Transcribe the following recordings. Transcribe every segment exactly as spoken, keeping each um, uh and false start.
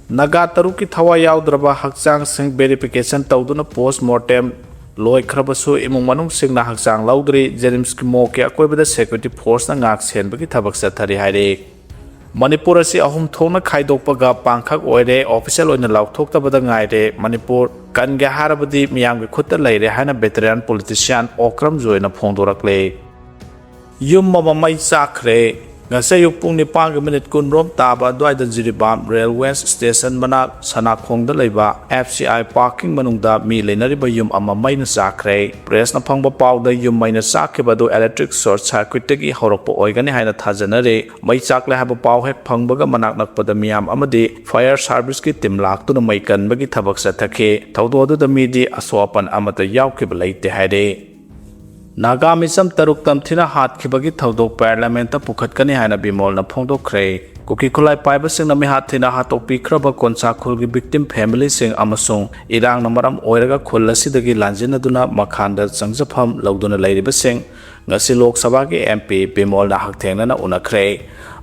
ꯅꯥꯒꯥ ꯇꯔꯨꯛꯀꯤ ꯊꯋꯥꯏ ꯌꯥꯎꯗ꯭ꯔꯕ ꯍꯛꯆꯥꯡꯁꯤꯡ verification ꯇꯧꯗꯨꯅ post mortem ꯂꯣꯏꯈ꯭ꯔꯕꯁꯨ, ꯏꯃꯨꯡ ꯃꯅꯨꯡꯁꯤꯡꯅ ꯍꯛꯆꯥꯡ ꯂꯧꯗ꯭ꯔꯤ꯫ JNIMSꯀꯤ morgueꯀꯤ ꯑꯀꯣꯏꯕꯗ security forceꯅ ꯉꯥꯛ ꯁꯦꯟꯕꯒꯤ ꯊꯕꯛ ꯆꯠꯊꯔꯤ ꯍꯥꯏꯔꯤ꯫ ꯃꯅꯤꯄꯨꯔ ꯑꯁꯤ ꯑꯍꯨꯝ ꯊꯣꯛꯅ ꯈꯥꯏꯗꯣꯛꯄꯒ ꯄꯥꯡꯈꯛ ꯑꯣꯏꯔꯦ, official ꯑꯣꯏꯅ ꯂꯥꯎꯊꯣꯛꯇꯕꯗ ꯉꯥꯏꯔꯦ꯫ ꯃꯅꯤꯄꯨꯔ ꯀꯟꯒꯦ ꯍꯥꯏꯔꯕꯗꯤ ꯃꯤꯌꯥꯝꯒꯤ ꯈꯨꯠꯇ ꯂꯩꯔꯦ ꯍꯥꯏꯅ veteran politician ꯑꯣꯀ꯭ꯔꯝ ꯖꯣꯏꯅ ꯐꯣꯡꯗꯣꯔꯛꯂꯦ꯫ ꯌꯨꯝ ꯑꯃ ꯃꯩ ꯆꯥꯛꯈ꯭ꯔꯦ꯫ ꯉꯁꯤ ꯑꯌꯨꯛ ꯄꯨꯡ ꯅꯤꯄꯥꯟꯒ minute ꯀꯨꯟꯔꯣꯝ ꯇꯥꯕ ꯑꯗꯨꯋꯥꯏꯗ ꯖꯤꯔꯤꯕꯥꯝ railway station ꯃꯅꯥꯛ ꯁꯅꯥꯈꯣꯡꯗ ꯂꯩꯕ F C I parking ꯃꯅꯨꯡꯗ ꯃꯤ ꯂꯩꯅꯔꯤꯕ ꯌꯨꯝ ꯑꯃ ꯃꯩꯅ ꯆꯥꯛꯈ꯭ꯔꯦ꯫ Pressꯅ ꯐꯪꯕ ꯄꯥꯎꯗ, ꯌꯨꯝ ꯃꯩꯅ ꯆꯥꯛꯈꯤꯕ ꯑꯗꯨ electric short circuitꯇꯒꯤ ꯍꯧꯔꯛꯄ ꯑꯣꯏꯒꯅꯤ ꯍꯥꯏꯅ ꯊꯥꯖꯅꯔꯤ꯫ ꯃꯩ ꯆꯥꯛꯂꯦ ꯍꯥꯏꯕ ꯄꯥꯎ ꯍꯦꯛ ꯐꯪꯕꯒ, ꯃꯅꯥꯛ ꯅꯛꯄꯗ ꯃꯤꯌꯥꯝ ꯑꯃꯗꯤ fire serviceꯀꯤ team ꯂꯥꯛꯇꯨꯅ ꯃꯩ ꯀꯟꯕꯒꯤ ꯊꯕꯛ ꯆꯠꯊꯈꯤ꯫ ꯊꯧꯗꯣꯛ ꯑꯗꯨꯗ ꯃꯤꯗꯤ ꯑꯁꯣꯛ ꯑꯄꯟ ꯑꯃꯠꯇ ꯌꯥꯎꯈꯤꯕ ꯂꯩꯇꯦ ꯍꯥꯏꯔꯤ꯫ ꯅꯥꯒꯥ ꯃꯤꯆꯝ ꯇꯔꯨꯛ ꯇꯝꯊꯤꯅ ꯍꯥꯠꯈꯤꯕꯒꯤ ꯊꯧꯗꯣꯛ parliamentꯇ ꯄꯨꯈꯠꯀꯅꯤ ꯍꯥꯏꯅ ꯕꯤꯃꯣꯜꯅ ꯐꯣꯡꯗꯣꯛꯈ꯭ꯔꯦ꯫ ꯀꯨꯀꯤ ꯈꯨꯠꯂꯥꯏ ꯄꯥꯏꯕꯁꯤꯡꯅ ꯃꯤꯍꯥꯠ ꯊꯤꯅ ꯍꯥꯠꯇꯣꯛꯄꯤꯈ꯭ꯔꯕ ꯀꯣꯟꯁꯥ ꯈꯨꯜꯒꯤ victim familyꯁꯤꯡ ꯑꯃꯁꯨꯡ ꯏꯔꯥꯡꯅ ꯃꯔꯝ ꯑꯣꯏꯔꯒ ꯈꯨꯜ ꯑꯁꯤꯗꯒꯤ ꯂꯥꯟꯖꯦꯟꯅꯗꯨꯅ ꯃꯈꯥꯗ ꯆꯪꯖꯐꯝ ꯂꯧꯗꯨꯅ ꯂꯩꯔꯤꯕꯁꯤꯡ ꯉꯁꯤ ꯂꯣꯛ ꯁꯚꯥꯒꯤ MP ꯕꯤꯃꯣꯜꯅ ꯍꯛꯊꯦꯡꯅꯅ ꯎꯅꯈ꯭ꯔꯦ꯫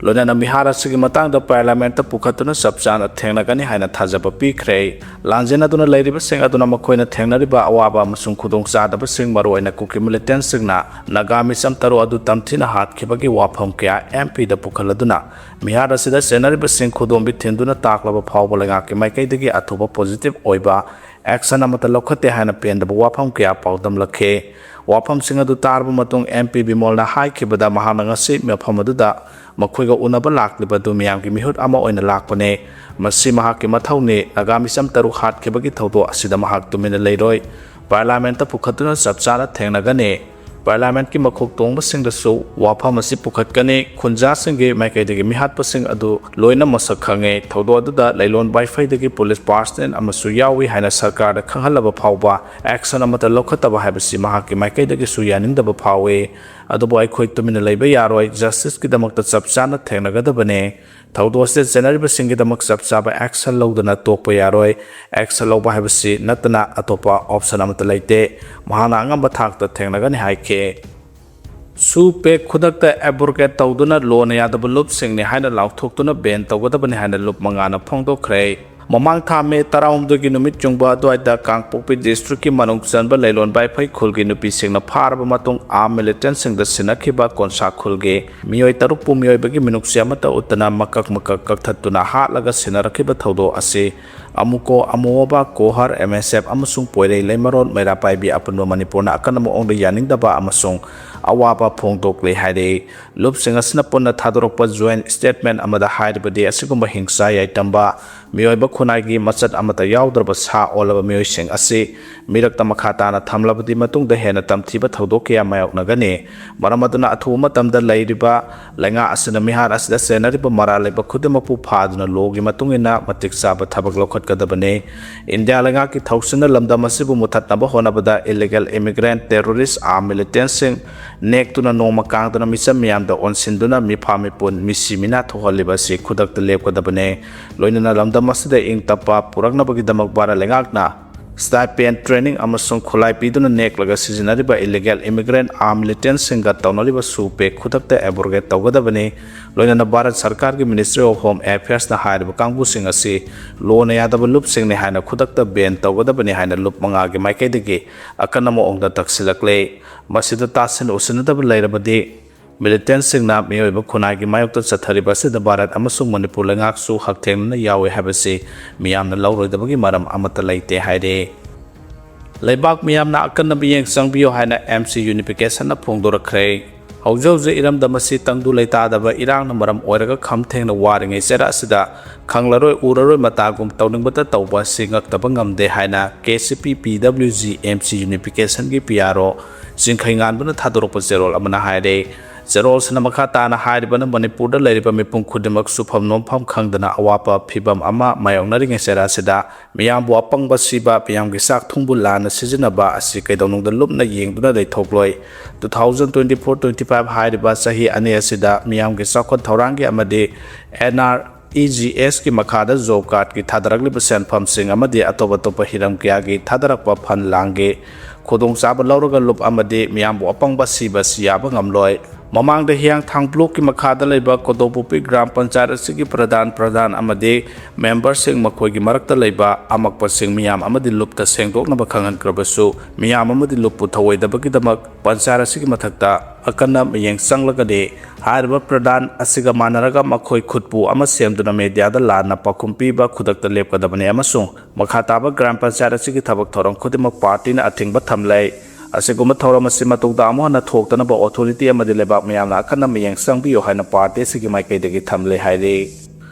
ꯂꯣꯏꯅꯅ ꯃꯤꯍꯥꯠ ꯑꯁꯤꯒꯤ ꯃꯇꯥꯡꯗ parliamentꯇ ꯄꯨꯈꯠꯇꯨꯅ ꯆꯞ ꯆꯥꯅ ꯊꯦꯡꯅꯒꯅꯤ ꯍꯥꯏꯅ ꯊꯥꯖꯕ ꯄꯤꯈ꯭ꯔꯦ꯫ ꯂꯥꯟꯖꯦꯟꯅꯗꯨꯅ ꯂꯩꯔꯤꯕꯁꯤꯡ ꯑꯗꯨꯅ ꯃꯈꯣꯏꯅ ꯊꯦꯡꯅꯔꯤꯕ ꯑꯋꯥꯕ ꯑꯃꯁꯨꯡ ꯈꯨꯗꯣꯡꯆꯥꯗꯕꯁꯤꯡ, ꯃꯔꯨꯑꯣꯏꯅ ꯀꯨꯀꯤ militantꯁꯤꯡꯅ ꯅꯥꯒꯥ ꯃꯤꯆꯝ ꯇꯔꯨꯛ ꯑꯗꯨ ꯇꯝꯊꯤꯅ ꯍꯥꯠꯈꯤꯕꯒꯤ ꯋꯥꯐꯝ ꯀꯌꯥ MPꯗ ꯄꯨꯈꯠꯂꯗꯨꯅ, ꯃꯤꯍꯥꯠ ꯑꯁꯤꯗ ꯆꯦꯟꯅꯔꯤꯕꯁꯤꯡ ꯈꯨꯗꯣꯝꯕꯤ ꯊꯤꯟꯗꯨꯅ ꯇꯥꯛꯂꯕ ꯐꯥꯎꯕ ꯂꯩꯉꯥꯛꯀꯤ ꯃꯥꯏꯀꯩꯗꯒꯤ ꯑꯊꯨꯕ positive ꯑꯣꯏꯕ action ꯑꯃꯠꯇ ꯂꯧꯈꯠꯇꯦ ꯍꯥꯏꯅ ꯄꯦꯟꯗꯕ ꯋꯥꯐꯝ ꯀꯌꯥ ꯄꯥꯎꯗꯝꯂꯛꯈꯤ꯫ ꯋꯥꯐꯝꯁꯤꯡ ꯑꯗꯨ ꯇꯥꯔꯕ ꯃꯇꯨꯡ, MP ꯕꯤꯃꯣꯜꯅ ꯍꯥꯏꯈꯤꯕꯗ, ꯃꯍꯥꯛꯅ ꯉꯁꯤ ꯃꯐꯝ ꯑꯗꯨꯗ ꯃꯈꯣꯏꯒ ꯎꯅꯕ ꯂꯥꯛꯂꯤꯕ ꯑꯗꯨ ꯃꯤꯌꯥꯝꯒꯤ ꯃꯤꯍꯨꯠ ꯑꯃ ꯑꯣꯏꯅ ꯂꯥꯛꯄꯅꯤ꯫ ꯃꯁꯤ ꯃꯍꯥꯛꯀꯤ ꯃꯊꯧꯅꯤ꯫ ꯅꯥꯒꯥ ꯃꯤꯆꯝ ꯇꯔꯨꯛ ꯍꯥꯠꯈꯤꯕꯒꯤ ꯊꯧꯗꯣꯛ ꯑꯁꯤꯗ ꯃꯍꯥꯛ ꯇꯨꯃꯤꯟꯅ ꯂꯩꯔꯣꯏ꯫ Parliamentꯇ ꯄꯨꯈꯠꯇꯨꯅ ꯆꯞ ꯆꯥꯅ ꯊꯦꯡꯅꯒꯅꯤ꯫ Parliamentꯀꯤ ꯃꯈꯣꯛ ꯇꯣꯡꯕꯁꯤꯡꯗꯁꯨ ꯋꯥꯐꯝ ꯑꯁꯤ ꯄꯨꯈꯠꯀꯅꯤ꯫ ꯈꯨꯟꯖꯥꯁꯤꯡꯒꯤ ꯃꯥꯏꯀꯩꯗꯒꯤ ꯃꯤꯍꯥꯠꯄꯁꯤꯡ ꯑꯗꯨ ꯂꯣꯏꯅ ꯃꯁꯛ ꯈꯪꯉꯦ꯫ ꯊꯧꯗꯣꯛ ꯑꯗꯨꯗ ꯂꯩꯂꯣꯟ ꯋꯥꯏꯐꯩꯗꯒꯤ police personnel ꯑꯃꯁꯨ ꯌꯥꯎꯏ ꯍꯥꯏꯅ ꯁꯔꯀꯥꯔꯗ ꯈꯪꯍꯜꯂꯕ ꯐꯥꯎꯕ action ꯑꯃꯠꯇ ꯂꯧꯈꯠꯇꯕ ꯍꯥꯏꯕꯁꯤ ꯃꯍꯥꯛꯀꯤ ꯃꯥꯏꯀꯩꯗꯒꯤꯁꯨ ꯌꯥꯅꯤꯡꯗꯕ ꯐꯥꯎꯏ꯫ ꯑꯗꯨꯕꯨ ꯑꯩꯈꯣꯏ ꯇꯨꯃꯤꯟꯅ ꯂꯩꯕ ꯌꯥꯔꯣꯏ꯫ Justiceꯀꯤꯗꯃꯛꯇ ꯆꯞ ꯆꯥꯅ ꯊꯦꯡꯅꯒꯗꯕꯅꯦ꯫ ꯊꯧꯗꯣꯛ ꯑꯁꯤꯗ ꯆꯦꯟꯅꯔꯤꯕꯁꯤꯡꯒꯤꯗꯃꯛ ꯆꯞ ꯆꯥꯕ action ꯂꯧꯗꯅ ꯇꯣꯛꯄ ꯌꯥꯔꯣꯏ꯫ Action ꯂꯧꯕ ꯍꯥꯏꯕꯁꯤ ꯅꯠꯇꯅ ꯑꯇꯣꯞꯄ option ꯑꯃꯠꯇ ꯂꯩꯇꯦ꯫ ꯃꯍꯥꯛꯅ ꯑꯉꯝꯕ ꯊꯥꯛꯇ ꯊꯦꯡꯅꯒꯅꯤ ꯍꯥꯏꯈꯤ꯫ ꯁꯨ ꯄꯦꯛ ꯈꯨꯗꯛꯇ ꯑꯦꯕ꯭ꯔꯣꯒꯦꯠ ꯇꯧꯗꯨꯅ ꯂꯣꯅ ꯌꯥꯗꯕ ꯂꯨꯞꯁꯤꯡꯅꯤ ꯍꯥꯏꯅ ꯂꯥꯎꯊꯣꯛꯇꯨꯅ ꯕꯦꯟ ꯇꯧꯒꯗꯕꯅꯤ ꯍꯥꯏꯅ ꯂꯨꯞ ꯃꯉꯥꯅ ꯐꯣꯡꯗꯣꯛꯈ꯭ꯔꯦ꯫ ꯃꯃꯥꯡ ꯊꯥ ꯃꯦ ꯇꯔꯥꯍꯨꯝꯗꯣꯏꯒꯤ ꯅꯨꯃꯤꯠ ꯌꯨꯡꯕ ꯑꯗꯨꯋꯥꯏꯗ ꯀꯥꯡꯄꯣꯛꯄꯤ ꯗꯤꯁꯇ꯭ꯔꯤꯛꯀꯤ ꯃꯅꯨꯡ ꯆꯟꯕ ꯂꯩꯂꯣꯟ ꯕꯥꯏꯐꯩ ꯈꯨꯜꯒꯤ ꯅꯨꯄꯤꯁꯤꯡꯅ ꯐꯥꯔꯕ ꯃꯇꯨꯡ ꯑꯥꯔꯝ ꯃꯤꯂꯤꯇꯦꯟꯁꯤꯡꯗ ꯁꯤꯟꯅꯈꯤꯕ ꯀꯣꯟꯁꯥ ꯈꯨꯜꯒꯤ ꯃꯤꯑꯣꯏ ꯇꯔꯨꯛꯄꯨ ꯃꯤꯑꯣꯏꯕꯒꯤ ꯃꯤꯅꯨꯡꯁꯤ ꯑꯃꯠꯇ ꯎꯠꯇꯅ ꯃꯀꯛ ꯃꯀꯛ ꯀꯛꯊꯠꯇꯨꯅ ꯍꯥꯠꯂꯒ ꯁꯤꯟꯅꯔꯛꯈꯤꯕ ꯊꯧꯗꯣꯛ ꯑꯁꯤ ꯑꯃꯨꯀꯣ, ꯑꯃꯣꯕ, ꯀꯣꯍꯔ, ꯑꯦꯝ ꯑꯦꯁ ꯑꯦꯐ ꯑꯃꯁꯨꯡ ꯄꯣꯏꯔꯩ ꯂꯩꯃꯔꯣꯟ ꯃꯩꯔꯥ ꯄꯥꯏꯕꯤ ꯑꯄꯨꯟꯕ ꯃꯅꯤꯄꯨꯔꯅ ꯑꯀꯟꯕ ꯃꯑꯣꯡꯗ ꯌꯥꯅꯤꯡꯗꯕ ꯑꯃꯁꯨꯡ ꯑꯋꯥꯕ ꯐꯣꯡꯗꯣꯛꯂꯦ ꯍꯥꯏꯔꯦ꯫ ꯂꯨꯞꯁꯤꯡ ꯑꯁꯤꯅ ꯄꯨꯟꯅ ꯊꯥꯗꯣꯔꯛꯄ ꯖꯣꯏꯟ ꯁ꯭ꯇꯦꯠꯃꯦꯟ ꯑꯃꯗ ꯍꯥꯏꯔꯕꯗꯤ, ꯑꯁꯤꯒꯨꯝꯕ ꯍꯤꯡꯁꯥ ꯌꯥꯏꯇꯝꯕ, ꯃꯤꯑꯣꯏꯕ ꯈꯨꯟꯅꯥꯏꯒꯤ ꯃꯆꯠ ꯑꯃꯠꯇ ꯌꯥꯎꯗ꯭ꯔꯕ ꯁꯥ ꯑꯣꯜꯂꯕ ꯃꯤꯑꯣꯏꯁꯤꯡ ꯑꯁꯤ ꯃꯤꯔꯛꯇ ꯃꯈꯥ ꯇꯥꯅ ꯊꯝꯂꯕꯗꯤ ꯃꯇꯨꯡꯗ ꯍꯦꯟꯅ ꯇꯝꯊꯤꯕ ꯊꯧꯗꯣꯛ ꯀꯌꯥ ꯃꯥꯌꯣꯛꯅꯒꯅꯤ꯫ ꯃꯔꯝ ꯑꯗꯨꯅ ꯑꯊꯨꯕ ꯃꯇꯝꯗ ꯂꯩꯔꯤꯕ ꯂꯩꯉꯥꯛ ꯑꯁꯤꯅ ꯃꯤꯍꯥꯠ ꯑꯁꯤꯗ ꯆꯦꯟꯅꯔꯤꯕ ꯃꯔꯥꯜ ꯂꯩꯕ ꯈꯨꯗꯤꯡꯃꯛꯄꯨ ꯐꯥꯗꯨꯅ ꯂꯣꯒꯤ ꯃꯇꯨꯡ ꯏꯟꯅ ꯃꯇꯤꯛ ꯆꯥꯕ ꯊꯕꯛ ꯂꯧꯈꯠꯀꯗꯕꯅꯤ꯫ ꯏꯟꯗꯤꯌꯥ ꯂꯩꯉꯥꯛꯀꯤ ꯊꯧꯁꯤꯟꯅ ꯂꯝꯗꯝ ꯑꯁꯤꯕꯨ ꯃꯨꯊꯠꯅꯕ ꯍꯣꯠꯅꯕꯗ ꯏꯂꯤꯒꯦꯜ ꯏꯃꯤꯒ꯭ꯔꯦꯟꯠ, ꯇꯦꯔꯣꯔꯤꯁ꯭ꯠ, ꯑꯥꯔꯝ ꯃꯤꯂꯤꯇꯦꯟꯠꯁꯤꯡ ꯅꯦꯛꯇꯨꯅ ꯅꯣꯡꯃ ꯀꯥꯡꯗꯅ ꯃꯤꯆꯝ ꯃꯤꯌꯥꯝꯗ ꯑꯣꯟꯁꯤꯟꯗꯨꯅ ꯃꯤꯐꯥ ꯃꯤꯄꯨꯟ, ꯃꯤꯁꯤ ꯃꯤꯅꯥ ꯊꯣꯛꯍꯜꯂꯤꯕ ꯑꯁꯤ ꯈꯨꯗꯛꯇ ꯂꯦꯞꯀꯗꯕꯅꯤ꯫ ꯂꯣꯏꯅꯅ ꯂꯝꯗꯝ ꯑꯁꯤꯗ ꯏꯪ ꯇꯞꯄ ꯄꯨꯔꯛꯅꯕꯒꯤꯗꯃꯛ ꯚꯥꯔꯠ ꯂꯩꯉꯥꯛꯅ ꯁ꯭ꯇꯥꯏꯄꯦꯟ, ꯇ꯭ꯔꯦꯅꯤꯡ ꯑꯃꯁꯨꯡ ꯈꯨꯠꯂꯥꯏ ꯄꯤꯗꯨꯅ ꯅꯦꯛꯂꯒ ꯁꯤꯖꯤꯟꯅꯔꯤꯕ ꯏꯂꯤꯒꯦꯜ ꯏꯃꯤꯒ꯭ꯔꯦꯟꯠ, ꯑꯥꯔꯝ ꯃꯤꯂꯤꯇꯦꯟꯠꯁꯤꯡꯒ ꯇꯧꯅꯔꯤꯕ ꯁꯨ ꯄꯦꯛ ꯈꯨꯗꯛꯇ ꯑꯦꯕ꯭ꯔꯣꯒꯦꯠ ꯇꯧꯒꯗꯕꯅꯤ꯫ ꯂꯣꯏꯅꯅ ꯚꯥꯔꯠ ꯁꯔꯀꯥꯔꯒꯤ ꯃꯤꯅꯤꯁꯇ꯭ꯔꯤ ꯑꯣꯐ ꯍꯣꯝ ꯑꯦꯐꯤꯌꯔꯁꯅ ꯍꯥꯏꯔꯤꯕ ꯀꯥꯡꯕꯨꯁꯤꯡ ꯑꯁꯤ ꯂꯣꯅ ꯌꯥꯗꯕ ꯂꯨꯞꯁꯤꯡꯅꯤ ꯍꯥꯏꯅ ꯈꯨꯗꯛꯇ ꯕꯦꯟ ꯇꯧꯒꯗꯕꯅꯤ ꯍꯥꯏꯅ ꯂꯨꯞ ꯃꯉꯥꯒꯤ ꯃꯥꯏꯀꯩꯗꯒꯤ ꯑꯀꯟꯕ ꯃꯑꯣꯡꯗ ꯇꯛꯁꯤꯜꯂꯛꯂꯦ꯫ ꯃꯁꯤꯗ ꯇꯥꯁꯤꯟ ꯎꯁꯤꯟꯅꯗꯕ ꯂꯩꯔꯕꯗꯤ ꯃꯤꯂꯤꯇꯦꯟꯠꯁꯤꯡꯅ ꯃꯤꯑꯣꯏꯕ ꯈꯨꯟꯅꯥꯏꯒꯤ ꯃꯥꯌꯣꯛꯇ ꯆꯠꯊꯔꯤꯕ ꯑꯁꯤꯗ ꯚꯥꯔꯠ ꯑꯃꯁꯨꯡ ꯃꯅꯤꯄꯨꯔ ꯂꯩꯉꯥꯛꯁꯨ ꯍꯛꯊꯦꯡꯅꯅ ꯌꯥꯎꯏ ꯍꯥꯏꯕꯁꯤ ꯃꯤꯌꯥꯝꯅ ꯂꯧꯔꯣꯏꯗꯕꯒꯤ ꯃꯔꯝ ꯑꯃꯠꯇ ꯂꯩꯇꯦ ꯍꯥꯏꯔꯦ꯫ ꯂꯩꯕꯥꯛ ꯃꯤꯌꯥꯝꯅ ꯑꯀꯟꯕ ꯃꯤꯠꯌꯦꯡ ꯆꯪꯕꯤꯌꯨ ꯍꯥꯏꯅ ꯑꯦꯝ ꯁꯤ ꯌꯨꯅꯤꯐꯤꯀꯦꯁꯟꯅ ꯐꯣꯡꯗꯣꯔꯛꯈ꯭ꯔꯦ꯫ ꯍꯧꯖꯤꯛ ꯍꯧꯖꯤꯛ ꯏꯔꯝꯗꯝ ꯑꯁꯤ ꯇꯪꯗꯨ ꯂꯩꯇꯥꯗꯕ ꯏꯔꯥꯡꯅ ꯃꯔꯝ ꯑꯣꯏꯔꯒ ꯈꯝ ꯊꯦꯡꯅ ꯋꯥꯔꯤꯉꯩ ꯆꯩꯔꯥꯛ ꯑꯁꯤꯗ ꯈꯪꯂꯔꯣꯏ ꯎꯔꯔꯣꯏ ꯃꯇꯥꯒꯨꯝ ꯇꯧꯅꯤꯡꯕꯇ ꯇꯧꯕ ꯑꯁꯤ ꯉꯛꯇꯕ ꯉꯝꯗꯦ ꯍꯥꯏꯅ ꯀꯦ ꯁꯤ ꯄꯤ ꯄꯤ W G M C ꯌꯨꯅꯤꯐꯤꯀꯦꯁꯟꯒꯤ P R ꯑꯣ ꯆꯤꯡꯈꯩꯉꯥꯟꯕꯅ ꯊꯥꯗꯣꯔꯛꯄ ꯆꯦꯔꯣꯜ ꯑꯃꯅ ꯍꯥꯏꯔꯦ꯫ ꯆꯦꯔꯣꯜꯁꯤꯅ ꯃꯈꯥ ꯇꯥꯅ ꯍꯥꯏꯔꯤꯕꯅ ꯃꯅꯤꯄꯨꯔꯗ ꯂꯩꯔꯤꯕ ꯃꯤꯄꯨꯝ ꯈꯨꯗꯤꯡꯃꯛ ꯁꯨꯐꯝ ꯅꯣꯝꯐꯝ ꯈꯪꯗꯅ ꯑꯋꯥꯕ ꯐꯤꯚꯝ ꯑꯃ ꯃꯥꯌꯣꯛꯅꯔꯤꯉꯩ ꯆꯩꯔꯥꯛ ꯑꯁꯤꯗ ꯃꯤꯌꯥꯝꯕꯨ ꯑꯄꯪꯕ ꯁꯤꯕ, ꯃꯤꯌꯥꯝꯒꯤ ꯆꯥꯛ ꯊꯣꯡꯕꯨ ꯂꯥꯟꯅ ꯁꯤꯖꯤꯟꯅꯕ ꯑꯁꯤ ꯀꯩꯗꯧꯅꯨꯡꯗ ꯂꯨꯞꯅ ꯌꯦꯡꯗꯨꯅ ꯂꯩꯊꯣꯛꯂꯣꯏ꯫ Two thousand twenty four twenty five ꯍꯥꯏꯔꯤꯕ ꯆꯍꯤ ꯑꯅꯤ ꯑꯁꯤꯗ ꯃꯤꯌꯥꯝꯒꯤ ꯆꯥꯎꯈꯠ ꯊꯧꯔꯥꯡꯒꯤ ꯑꯃꯗꯤ ꯑꯦꯟ ꯑꯥꯔ ꯏ ꯖꯤ ꯑꯦꯁꯀꯤ ꯃꯈꯥꯗ ꯖꯣꯕ ꯀꯥꯔꯗꯀꯤ ꯊꯥꯗꯔꯛꯂꯤꯕ ꯁꯦꯟꯐꯝꯁꯤꯡ ꯑꯃꯗꯤ ꯑꯇꯣꯞ ꯑꯇꯣꯞꯄ ꯍꯤꯔꯝ ꯀꯌꯥꯒꯤ ꯊꯥꯗꯔꯛꯄ ꯐꯟ ꯂꯥꯡꯒꯤ ꯈꯨꯗꯣꯡꯆꯥꯕ ꯂꯧꯔꯒ ꯂꯨꯞ ꯑꯃꯗꯤ ꯃꯤꯌꯥꯝꯕꯨ ꯑꯄꯪꯕ ꯁꯤꯕ ꯑꯁꯤ ꯌꯥꯕ ꯉꯝꯂꯣꯏ꯫ ꯃꯃꯥꯡꯗ ꯍꯤꯌꯥꯡꯊꯥꯡ ꯕ꯭ꯂꯣꯛꯀꯤ ꯃꯈꯥꯗ ꯂꯩꯕ ꯀꯣꯗꯣꯕꯨꯄꯤ ꯒ꯭ꯔꯥꯝ ꯄꯟꯆꯥꯌꯠ ꯑꯁꯤꯒꯤ ꯄ꯭ꯔꯙꯥꯟ, ꯄ꯭ꯔꯙꯥꯟ ꯑꯃꯗꯤ ꯃꯦꯝꯕꯔꯁꯤꯡ, ꯃꯈꯣꯏꯒꯤ ꯃꯔꯛꯇ ꯂꯩꯕ ꯑꯃꯛꯄꯁꯤꯡ ꯃꯤꯌꯥꯝ ꯑꯃꯗꯤ ꯂꯨꯞꯇ ꯁꯦꯡꯗꯣꯛꯅꯕ ꯈꯪꯍꯟꯈ꯭ꯔꯕꯁꯨ, ꯃꯤꯌꯥꯝ ꯑꯃꯗꯤ ꯂꯨꯞꯄꯨ ꯊꯧꯑꯣꯏꯗꯕꯒꯤꯗꯃꯛ ꯄꯟꯆꯥꯌꯠ ꯑꯁꯤꯒꯤ ꯃꯊꯛꯇ ꯑꯀꯟꯅ ꯃꯤꯠꯌꯦꯡ ꯆꯪꯂꯒꯗꯤ, ꯍꯥꯏꯔꯤꯕ ꯄ꯭ꯔꯙꯥꯟ ꯑꯁꯤꯒ ꯃꯥꯟꯅꯔꯒ ꯃꯈꯣꯏ ꯈꯨꯠꯄꯨ ꯑꯃ ꯁꯦꯝꯗꯨꯅ ꯃꯦꯗꯤꯌꯥꯗ ꯂꯥꯟꯅ ꯄꯥꯎꯈꯨꯝ ꯄꯤꯕ ꯈꯨꯗꯛꯇ ꯂꯦꯞꯀꯗꯕꯅꯤ ꯑꯃꯁꯨꯡ ꯃꯈꯥ ꯇꯥꯕ ꯒ꯭ꯔꯥꯝ ꯄꯟꯆꯥꯌꯠ ꯑꯁꯤꯒꯤ ꯊꯕꯛ ꯊꯧꯔꯝ ꯈꯨꯗꯤꯡꯃꯛ ꯄꯥꯔꯇꯤꯅ ꯑꯊꯤꯡꯕ ꯊꯝꯂꯦ꯫ ꯑꯁꯤꯒꯨꯝꯕ ꯊꯧꯔꯝ ꯑꯁꯤ ꯃꯇꯨꯡꯗ ꯑꯃꯨꯛ ꯍꯟꯅ ꯊꯣꯛꯇꯅꯕ ꯑꯣꯊꯣꯔꯤꯇꯤ ꯑꯃꯗꯤ ꯂꯩꯕꯥꯛ ꯃꯤꯌꯥꯝꯅ ꯑꯀꯟꯅ ꯃꯤꯠꯌꯦꯡ ꯆꯪꯕꯤꯌꯨ ꯍꯥꯏꯅ ꯄꯥꯔꯇꯤ ꯑꯁꯤꯒꯤ ꯃꯥꯏꯀꯩꯗꯒꯤ ꯊꯝꯂꯦ ꯍꯥꯏꯔꯤ꯫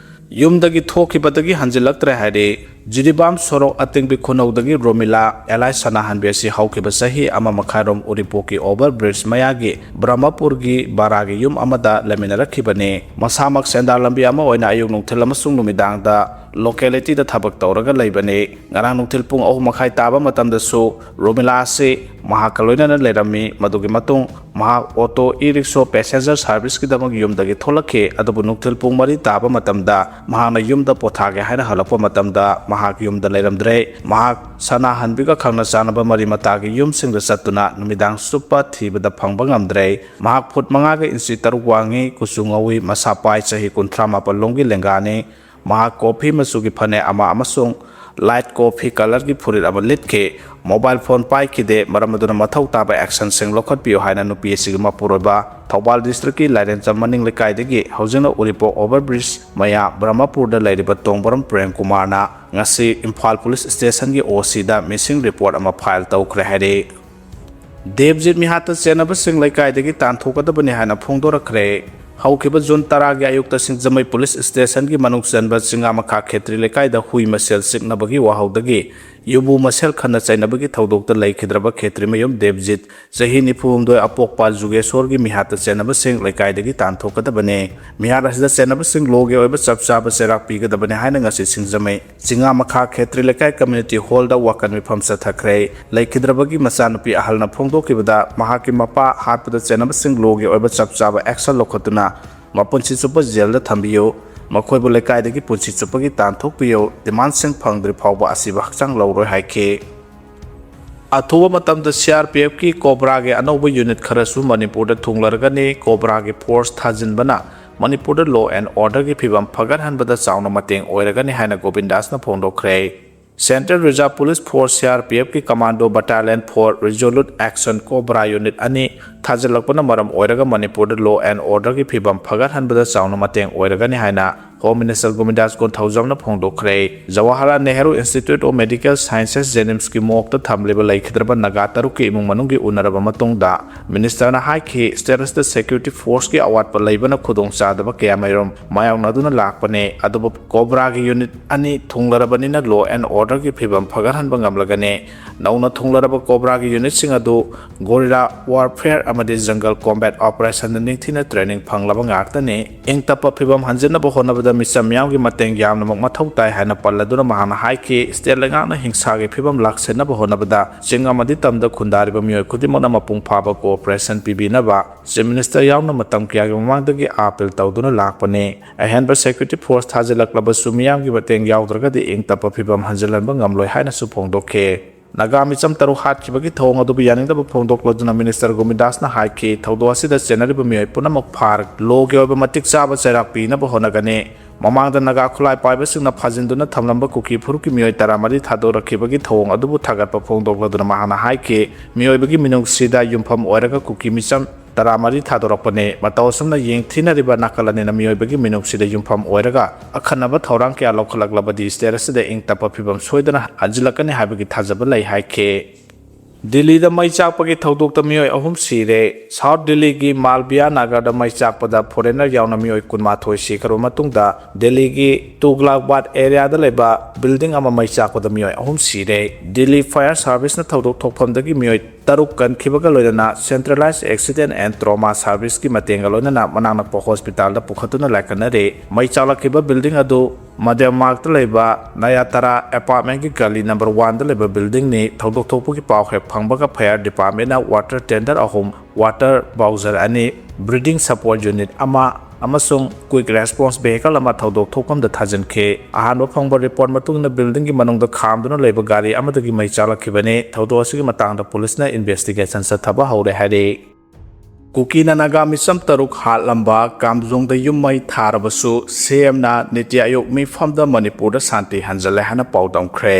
ꯌꯨꯝꯗꯒꯤ ꯊꯣꯛꯈꯤꯕꯗꯒꯤ ꯍꯟꯖꯤꯜꯂꯛꯇ꯭ꯔꯦ ꯍꯥꯏꯔꯤ꯫ ꯖꯤꯔꯤꯕꯥꯝ ꯁꯣꯔꯣꯛ ꯑꯇꯤꯡꯕꯤ ꯈꯨꯅꯧꯗꯒꯤ ꯔꯣꯃꯤꯂꯥ ꯑꯦꯂꯥꯏ ꯁꯅꯥꯍꯟꯕꯤ ꯑꯁꯤ ꯍꯧꯈꯤꯕ ꯆꯍꯤ ꯑꯃ ꯃꯈꯥꯏꯔꯣꯝ ꯎꯔꯤꯄꯣꯛꯀꯤ ꯑꯣꯚꯔ ꯕ꯭ꯔꯤꯖ ꯃꯌꯥꯒꯤ ꯕ꯭ꯔꯍꯃꯄꯨꯔꯒꯤ ꯕꯔꯥꯒꯤ ꯌꯨꯝ ꯑꯃꯗ ꯂꯩꯃꯤꯟꯅꯔꯛꯈꯤꯕꯅꯤ꯫ ꯃꯁꯥꯃꯛ ꯁꯦꯟꯗꯥꯟ ꯂꯝꯕꯤ ꯑꯃ ꯑꯣꯏꯅ ꯑꯌꯨꯛ ꯅꯨꯡꯊꯤꯜ ꯑꯃꯁꯨꯡ ꯅꯨꯃꯤꯗꯥꯡꯗ ꯂꯣꯀꯦꯂꯤꯇꯤꯗ ꯊꯕꯛ ꯇꯧꯔꯒ ꯂꯩꯕꯅꯤ꯫ ꯉꯔꯥꯡ ꯅꯨꯡꯊꯤꯜ ꯄꯨꯡ ꯑꯍꯨꯝ ꯃꯈꯥꯏ ꯇꯥꯕ ꯃꯇꯝꯗꯁꯨ ꯔꯣꯃꯤꯂꯥ ꯑꯁꯤ ꯃꯍꯥꯛꯀ ꯂꯣꯏꯅꯅ ꯂꯩꯔꯝꯃꯤ꯫ ꯃꯗꯨꯒꯤ ꯃꯇꯨꯡ ꯃꯍꯥꯛ ꯑꯣꯇꯣ ꯏ ꯔꯤꯛꯁꯣ ꯄꯦꯁꯦꯟꯖꯔ ꯁꯥꯔꯚꯤꯁꯀꯤꯗꯃꯛ ꯌꯨꯝꯗꯒꯤ ꯊꯣꯛꯂꯛꯈꯤ, ꯑꯗꯨꯕꯨ ꯅꯨꯡꯊꯤꯜ ꯄꯨꯡ ꯃꯔꯤ ꯇꯥꯕ ꯃꯇꯝꯗ ꯃꯍꯥꯛꯅ ꯌꯨꯝꯗ ꯄꯣꯊꯥꯒꯦ ꯍꯥꯏꯅ ꯍꯜꯂꯛꯄ ꯃꯇꯝꯗ ꯃꯍꯥꯛ ꯌꯨꯝꯗ ꯂꯩꯔꯝꯗ꯭ꯔꯦ꯫ ꯃꯍꯥꯛ ꯁꯅꯥꯍꯟꯕꯤꯒ ꯈꯪꯅ ꯆꯥꯟꯅꯕ ꯃꯔꯤ ꯃꯇꯥꯒꯤ ꯌꯨꯝꯁꯤꯡꯗ ꯆꯠꯇꯨꯅ ꯅꯨꯃꯤꯗꯥꯡ ꯆꯨꯞꯄ ꯊꯤꯕꯗ ꯐꯪꯕ ꯉꯝꯗ꯭ꯔꯦ꯫ ꯃꯍꯥꯛ ꯐꯨꯠ ꯃꯉꯥꯒ ꯏꯟꯆꯤ ꯇꯔꯨꯛ ꯋꯥꯡꯉꯤ, ꯀꯨꯆꯨ ꯉꯧꯏ, ꯃꯁꯥ ꯄꯥꯏ, ꯆꯍꯤ ꯀꯨꯟꯊ꯭ꯔꯥ ꯃꯥꯄꯟ ꯂꯣꯝꯒꯤ ꯂꯦꯡꯒꯥꯅꯤ꯫ ꯃꯍꯥꯛ ꯀꯣꯐꯤ ꯃꯆꯨꯒꯤ ꯐꯅꯦꯛ ꯑꯃ ꯑꯃꯁꯨꯡ ꯂꯥꯏꯠ ꯀꯣꯐꯤ ꯀꯂꯔꯒꯤ ꯐꯨꯔꯤꯠ ꯑꯃ ꯂꯤꯠꯈꯤ꯫ ꯃꯣꯕꯥꯏꯜ ꯐꯣꯟ ꯄꯥꯏꯈꯤꯗꯦ, ꯃꯔꯝ ꯑꯗꯨꯅ ꯃꯊꯧ ꯇꯥꯕ ꯑꯦꯛꯁꯟꯁꯤꯡ ꯂꯧꯈꯠꯄꯤꯌꯨ ꯍꯥꯏꯅ ꯅꯨꯄꯤ ꯑꯁꯤꯒꯤ ꯃꯄꯨꯔꯣꯏꯕ ꯊꯧꯕꯥꯜ ꯗꯤꯁꯇ꯭ꯔꯤꯛꯀꯤ ꯂꯥꯏꯔꯦꯟꯆꯝ ꯃꯅꯤꯡ ꯂꯩꯀꯥꯏꯗꯒꯤ ꯍꯧꯖꯤꯛꯅ ꯎꯔꯤꯄꯣꯛ ꯑꯣꯚꯔ ꯕ꯭ꯔꯤꯖ ꯃꯌꯥ ꯕ꯭ꯔꯍꯃꯄꯨꯔꯗ ꯂꯩꯔꯤꯕ ꯇꯣꯡꯕꯔꯝ ꯄ꯭ꯔꯦꯝ ꯀꯨꯃꯥꯔꯅ ꯉꯁꯤ ꯏꯝꯐꯥꯜ ꯄꯨꯂꯤꯁ ꯁ꯭ꯇꯦꯁꯟꯒꯤ ꯑꯣ ꯁꯤꯗ ꯃꯤꯁꯤꯡ ꯔꯤꯄꯣꯔꯠ ꯑꯃ ꯐꯥꯏꯜ ꯇꯧꯈ꯭ꯔꯦ ꯍꯥꯏꯔꯤ꯫ ꯗꯦꯕꯖꯤꯠ ꯃꯤꯍꯥꯠꯇ ꯆꯦꯟꯅꯕꯁꯤꯡ ꯂꯩꯀꯥꯏꯗꯒꯤ ꯇꯥꯟꯊꯣꯛꯀꯗꯕꯅꯤ ꯍꯥꯏꯅ ꯐꯣꯡꯗꯣꯔꯛꯈ꯭ꯔꯦ꯫ ꯍꯧꯈꯤꯕ ꯖꯨꯟ ꯇꯔꯥꯒꯤ ꯑꯌꯨꯛꯇ ꯁꯤꯡꯖꯃꯩ ꯄꯨꯂꯤꯁ ꯁ꯭ꯇꯦꯁꯟꯒꯤ ꯃꯅꯨꯡ ꯆꯟꯕ ꯆꯤꯉꯥꯃꯈꯥ ꯈꯦꯇ꯭ꯔꯤ ꯂꯩꯀꯥꯏꯗ ꯍꯨꯏ ꯃꯁꯦꯜ ꯆꯤꯛꯅꯕꯒꯤ ꯋꯥꯍꯧꯗꯒꯤ ꯌꯨꯝꯕꯨ ꯃꯁꯦꯜ ꯈꯠꯅ ꯆꯩꯅꯕꯒꯤ ꯊꯧꯗꯣꯛꯇ ꯂꯩꯈꯤꯗ꯭ꯔꯕ ꯈꯦꯇ꯭ꯔꯤꯃꯌꯨꯝ ꯗꯦꯕꯖꯤꯠ, ꯆꯍꯤ ꯅꯤꯐꯨ ꯍꯨꯝꯗꯣꯏ, ꯑꯄꯣꯛꯄ ꯖꯨꯒꯦꯁꯣꯔꯒꯤ ꯃꯤꯍꯥꯠꯇ ꯆꯦꯟꯅꯕꯁꯤꯡ ꯂꯩꯀꯥꯏꯗꯒꯤ ꯇꯥꯟꯊꯣꯛꯀꯗꯕꯅꯤ꯫ ꯃꯤꯍꯥꯠ ꯑꯁꯤꯗ ꯆꯦꯟꯅꯕꯁꯤꯡ ꯂꯣꯒꯤ ꯑꯣꯏꯕ ꯆꯞ ꯆꯥꯕ ꯆꯩꯔꯥꯛ ꯄꯤꯒꯗꯕꯅꯤ ꯍꯥꯏꯅ ꯉꯁꯤ ꯁꯤꯡꯖꯃꯩ ꯆꯤꯉꯥꯃꯈꯥ ꯈꯦꯇ꯭ꯔꯤ ꯂꯩꯀꯥꯏ ꯀꯝꯃ꯭ꯌꯨꯅꯤꯇꯤ ꯍꯣꯜꯗ ꯋꯥꯀꯟ ꯃꯤꯐꯝ ꯆꯠꯊꯈ꯭ꯔꯦ꯫ ꯂꯩꯈꯤꯗ꯭ꯔꯕꯒꯤ ꯃꯆꯥꯅꯨꯄꯤ ꯑꯍꯜꯅ ꯐꯣꯡꯗꯣꯛꯈꯤꯕꯗ, ꯃꯍꯥꯛꯀꯤ ꯃꯄꯥ ꯍꯥꯠꯄꯗ ꯆꯦꯟꯅꯕꯁꯤꯡ ꯂꯣꯒꯤ ꯑꯣꯏꯕ ꯆꯞ ꯆꯥꯕ ꯑꯦꯛꯁꯟ ꯂꯧꯈꯠꯇꯨꯅ ꯃꯄꯨꯟꯁꯤ ꯆꯨꯞꯄ ꯖꯦꯜꯗ ꯊꯝꯕꯤꯌꯨ, ꯃꯈꯣꯏꯕꯨ ꯂꯩꯀꯥꯏꯗꯒꯤ ꯄꯨꯟꯁꯤ ꯆꯨꯞꯄꯒꯤ ꯇꯥꯟꯊꯣꯛꯄꯤꯌꯨ, ꯗꯤꯃꯥꯟꯁꯤꯡ ꯐꯪꯗ꯭ꯔꯤ ꯐꯥꯎꯕ ꯑꯁꯤꯕ ꯍꯛꯆꯥꯡ ꯂꯧꯔꯣꯏ ꯍꯥꯏꯈꯤ꯫ ꯑꯊꯨꯕ ꯃꯇꯝꯗ CRPFꯀꯤ COBRAꯒꯤ ꯑꯅꯧꯕ unit ꯈꯔꯁꯨ ꯃꯅꯤꯄꯨꯔꯗ ꯊꯨꯡꯂꯔꯒꯅꯤ꯫ COBRAꯒꯤ force ꯊꯥꯖꯤꯟꯕꯅ ꯃꯅꯤꯄꯨꯔꯗ law and orderꯒꯤ ꯐꯤꯕꯝ ꯐꯒꯠꯍꯟꯕꯗ ꯆꯥꯎꯅ ꯃꯇꯦꯡ ꯑꯣꯏꯔꯒꯅꯤ ꯍꯥꯏꯅ ꯒꯣꯕꯤꯟꯗꯥꯁꯅ ꯐꯣꯡꯗꯣꯛꯈ꯭ꯔꯦ꯫ Central Reserve Police Force, CRPFꯀꯤ Commando Battalion for Resolute Action, COBRA unit ꯑꯅꯤ ꯊꯥꯖꯤꯜꯂꯛꯄꯅ ꯃꯔꯝ ꯑꯣꯏꯔꯒ ꯃꯅꯤꯄꯨꯔꯗ law and orderꯒꯤ ꯐꯤꯕꯝ ꯐꯒꯠꯍꯟꯕꯗ ꯆꯥꯎꯅ ꯃꯇꯦꯡ ꯑꯣꯏꯔꯒꯅꯤ ꯍꯥꯏꯅ Home Minister ꯒꯣꯕꯤꯟꯗꯥꯁ ꯀꯣꯟꯊꯧꯖꯝꯅ ꯐꯣꯡꯗꯣꯛꯈ꯭ꯔꯦ꯫ Jawaharlal Nehru Institute of Medical Sciences, JNIMSꯀꯤ morgueꯇ ꯊꯝꯂꯤꯕ ꯂꯩꯈꯤꯗ꯭ꯔꯕ ꯅꯥꯒꯥ ꯇꯔꯨꯛꯀꯤ ꯏꯃꯨꯡ ꯃꯅꯨꯡꯒꯤ ꯎꯅꯔꯕ ꯃꯇꯨꯡꯗ, ministerꯅ ꯍꯥꯏꯈꯤ, state ꯑꯁꯤꯗ security forceꯀꯤ ꯑꯋꯥꯠꯄ ꯂꯩꯕꯅ ꯈꯨꯗꯣꯡꯆꯥꯗꯕ ꯀꯌꯥꯃꯔꯨꯝ ꯃꯥꯌꯣꯛꯅꯗꯨꯅ ꯂꯥꯛꯄꯅꯦ, ꯑꯗꯨꯕꯨ COBRAꯒꯤ unit ꯑꯅꯤ ꯊꯨꯡꯂꯔꯕꯅꯤꯅ law and orderꯒꯤ ꯐꯤꯕꯝ ꯐꯒꯠꯍꯟꯕ ꯉꯝꯂꯒꯅꯤ꯫ ꯅꯧꯅ ꯊꯨꯡꯂꯔꯕ COBRAꯒꯤ unitꯁꯤꯡ ꯑꯗꯨ guerrilla warfare ꯑꯃꯗꯤ jungle combat operationꯗ ꯅꯤꯡꯊꯤꯅ training ꯐꯪꯂꯕ ꯉꯥꯛꯇꯅꯤ꯫ ꯏꯪ ꯇꯞꯄ ꯐꯤꯕꯝ ꯍꯟꯖꯤꯟꯅꯕ ꯍꯣꯠꯅꯕꯗ ꯃꯤꯆꯝ ꯃꯤꯌꯥꯝꯒꯤ ꯃꯇꯦꯡ ꯌꯥꯝꯅꯃꯛ ꯃꯊꯧ ꯇꯥꯏ ꯍꯥꯏꯅ ꯄꯜꯂꯗꯨꯅ ꯃꯍꯥꯛꯅ ꯍꯥꯏꯈꯤ, state ꯂꯩꯉꯥꯛꯅ ꯍꯤꯡꯁꯥꯒꯤ ꯐꯤꯕꯝ ꯂꯥꯛꯁꯤꯟꯅꯕ ꯍꯣꯠꯅꯕꯗ ꯆꯤꯡ ꯑꯃꯗꯤ ꯇꯝꯗ ꯈꯨꯟꯗꯥꯔꯤꯕ ꯃꯤꯑꯣꯏ ꯈꯨꯗꯤꯡꯃꯛꯅ ꯃꯄꯨꯡ ꯐꯥꯕ cooperation ꯄꯤꯕꯤꯅꯕ Chief Minister ꯌꯥꯎꯅ ꯃꯇꯝ ꯀꯌꯥꯒꯤ ꯃꯃꯥꯡꯗꯒꯤ appeal ꯇꯧꯗꯨꯅ ꯂꯥꯛꯄꯅꯤ꯫ ꯑꯍꯦꯟꯕ security force ꯊꯥꯖꯤꯜꯂꯛꯂꯕꯁꯨ ꯃꯤꯌꯥꯝꯒꯤ ꯃꯇꯦꯡ ꯌꯥꯎꯗ꯭ꯔꯒꯗꯤ ꯏꯪ ꯇꯞꯄ ꯐꯤꯕꯝ ꯍꯟꯖꯤꯜꯍꯟꯕ ꯉꯝꯂꯣꯏ ꯍꯥꯏꯅꯁꯨ ꯐꯣꯡꯗꯣꯛꯈꯤ꯫ ꯅꯥꯒꯥ ꯃꯤꯆꯝ ꯇꯔꯨꯛ ꯍꯥꯠꯈꯤꯕꯒꯤ ꯊꯧꯑꯣꯡ ꯑꯗꯨꯕꯨ ꯌꯥꯅꯤꯡꯗꯕ ꯐꯣꯡꯗꯣꯛꯂꯗꯨꯅ Minister ꯒꯣꯕꯤꯟꯗꯥꯁꯅ ꯍꯥꯏꯈꯤ, ꯊꯧꯗꯣꯛ ꯑꯁꯤꯗ ꯆꯦꯟꯅꯔꯤꯕ ꯃꯤꯑꯣꯏ ꯄꯨꯝꯅꯃꯛ ꯐꯥꯔ lawꯒꯤ ꯑꯣꯏꯕ ꯃꯇꯤꯛ ꯆꯥꯕ ꯆꯩꯔꯥꯛ ꯄꯤꯅꯕ ꯍꯣꯠꯅꯒꯅꯤ꯫ ꯃꯃꯥꯡꯗ ꯅꯥꯒꯥ ꯈꯨꯠꯂꯥꯏ ꯄꯥꯏꯕꯁꯤꯡꯅ ꯐꯥꯖꯤꯟꯗꯨꯅ ꯊꯝꯂꯝꯕ ꯀꯨꯀꯤ ꯐꯨꯔꯨꯞꯀꯤ ꯃꯤꯑꯣꯏ ꯇꯔꯥꯃꯔꯤ ꯊꯥꯗꯣꯔꯛꯈꯤꯕꯒꯤ ꯊꯧꯑꯣꯡ ꯑꯗꯨꯕꯨ ꯊꯥꯒꯠꯄ ꯐꯣꯡꯗꯣꯛꯂꯗꯨꯅ ꯃꯍꯥꯛꯅ ꯍꯥꯏꯈꯤ, ꯃꯤꯑꯣꯏꯕꯒꯤ ꯃꯤꯅꯨꯡꯁꯤꯗ ꯌꯨꯝꯐꯝ ꯑꯣꯏꯔꯒ ꯀꯨꯀꯤ ꯃꯤꯆꯝ ꯇꯔꯥꯃꯔꯤ ꯊꯥꯗꯣꯔꯛꯄꯅꯤ꯫ ꯃꯇꯧ ꯑꯁꯨꯝꯅ ꯌꯦꯡꯊꯤꯅꯔꯤꯕ ꯅꯥꯀꯜ ꯑꯅꯤꯅ ꯃꯤꯑꯣꯏꯕꯒꯤ ꯃꯤꯅꯨꯡꯁꯤꯗ ꯌꯨꯝꯐꯝ ꯑꯣꯏꯔꯒ ꯑꯈꯟꯅꯕ ꯊꯧꯔꯥꯡ ꯀꯌꯥ ꯂꯧꯈꯠꯂꯛꯂꯕꯗꯤ state ꯑꯁꯤꯗ ꯏꯪ ꯇꯞꯄ ꯐꯤꯕꯝ ꯁꯣꯏꯗꯅ ꯍꯟꯖꯤꯜꯂꯛꯀꯅꯤ ꯍꯥꯏꯕꯒꯤ ꯊꯥꯖꯕ ꯂꯩ ꯍꯥꯏꯈꯤ꯫ ꯗꯤꯜꯂꯤꯗ ꯃꯩ ꯆꯥꯛꯄꯒꯤ ꯊꯧꯗꯣꯛꯇ ꯃꯤꯑꯣꯏ ꯑꯍꯨꯝ ꯁꯤꯔꯦ꯫ South ꯗꯤꯜꯂꯤꯒꯤ ꯃꯥꯜꯕꯤꯌꯥ ꯅꯥꯒꯔꯗ ꯃꯩ ꯆꯥꯛꯄꯗ foreigner ꯌꯥꯎꯅ ꯃꯤꯑꯣꯏ ꯀꯨꯟꯃꯥꯊꯣꯏ ꯁꯤꯈ꯭ꯔꯕ ꯃꯇꯨꯡꯗ ꯗꯤꯜꯂꯤꯒꯤ ꯇꯨꯒ꯭ꯂꯥꯛꯕꯥꯗ areaꯗ ꯂꯩꯕ building ꯑꯃ ꯃꯩ ꯆꯥꯛꯄꯗ ꯃꯤꯑꯣꯏ ꯑꯍꯨꯝ ꯁꯤꯔꯦ꯫ Delhi Fire Serviceꯅ ꯊꯧꯗꯣꯛ ꯊꯣꯛꯐꯝꯗꯒꯤ ꯃꯤꯑꯣꯏ ꯇꯔꯨꯛ ꯀꯟꯈꯤꯕꯒ ꯂꯣꯏꯅꯅ Centralized Accident and Trauma Serviceꯀꯤ ꯃꯇꯦꯡꯒ ꯂꯣꯏꯅꯅ ꯃꯅꯥꯛ ꯅꯛꯄ hospitalꯗ ꯄꯨꯈꯠꯇꯨꯅ ꯂꯥꯏꯀꯠꯅꯔꯦ꯫ ꯃꯩ ꯆꯥꯛꯂꯛꯈꯤꯕ building ꯑꯗꯨ ꯃꯗꯦꯝꯃꯥꯔꯛꯇ ꯂꯩꯕ ꯅꯌꯥꯇꯥꯔꯥ apartmentꯀꯤ ꯒꯂꯤ number oneꯗ ꯂꯩꯕ buildingꯅꯤ꯫ ꯊꯧꯗꯣꯛ ꯊꯣꯛꯄꯒꯤ ꯄꯥꯎ ꯍꯦꯛ ꯐꯪꯕꯒ fire departmentꯅ water tanker ꯑꯍꯨꯝ, water bowser ꯑꯅꯤ, breathing support unit ꯑꯃ, ꯑꯃꯁꯨꯡ quick response vehicle ꯑꯃ ꯊꯧꯗꯣꯛ ꯊꯣꯛꯐꯝꯗ ꯊꯥꯖꯤꯟꯈꯤ꯫ ꯑꯍꯥꯟꯕ ꯐꯪꯕ report ꯃꯇꯨꯡ ꯏꯟꯅ buildingꯒꯤ ꯃꯅꯨꯡꯗ ꯈꯥꯝꯗꯨꯅ ꯂꯩꯕ ꯒꯥꯔꯤ ꯑꯃꯗꯒꯤ ꯃꯩ ꯆꯥꯛꯂꯛꯈꯤꯕꯅꯤ꯫ ꯊꯧꯗꯣꯛ ꯑꯁꯤꯒꯤ ꯃꯇꯥꯡꯗ ꯄꯨꯂꯤꯁꯅ investigation ꯆꯠꯊꯕ ꯍꯧꯔꯦ ꯍꯥꯏꯔꯤ꯫ ꯀꯨꯀꯤꯅ ꯅꯥꯒꯥ ꯃꯤꯆꯝ ꯇꯔꯨꯛ ꯍꯥꯠꯂꯝꯕ ꯀꯥꯝꯖꯣꯡꯗ ꯌꯨꯝ ꯃꯩ ꯊꯥꯔꯕꯁꯨ, ꯁꯤꯑꯦꯝꯅ ꯅꯤꯇꯤ ꯑꯥꯌꯣꯒ ꯃꯤꯐꯝꯗ ꯃꯅꯤꯄꯨꯔꯗ ꯁꯥꯟꯇꯤ ꯍꯟꯖꯤꯜꯂꯦ ꯍꯥꯏꯅ ꯄꯥꯎꯗꯝꯈ꯭ꯔꯦ꯫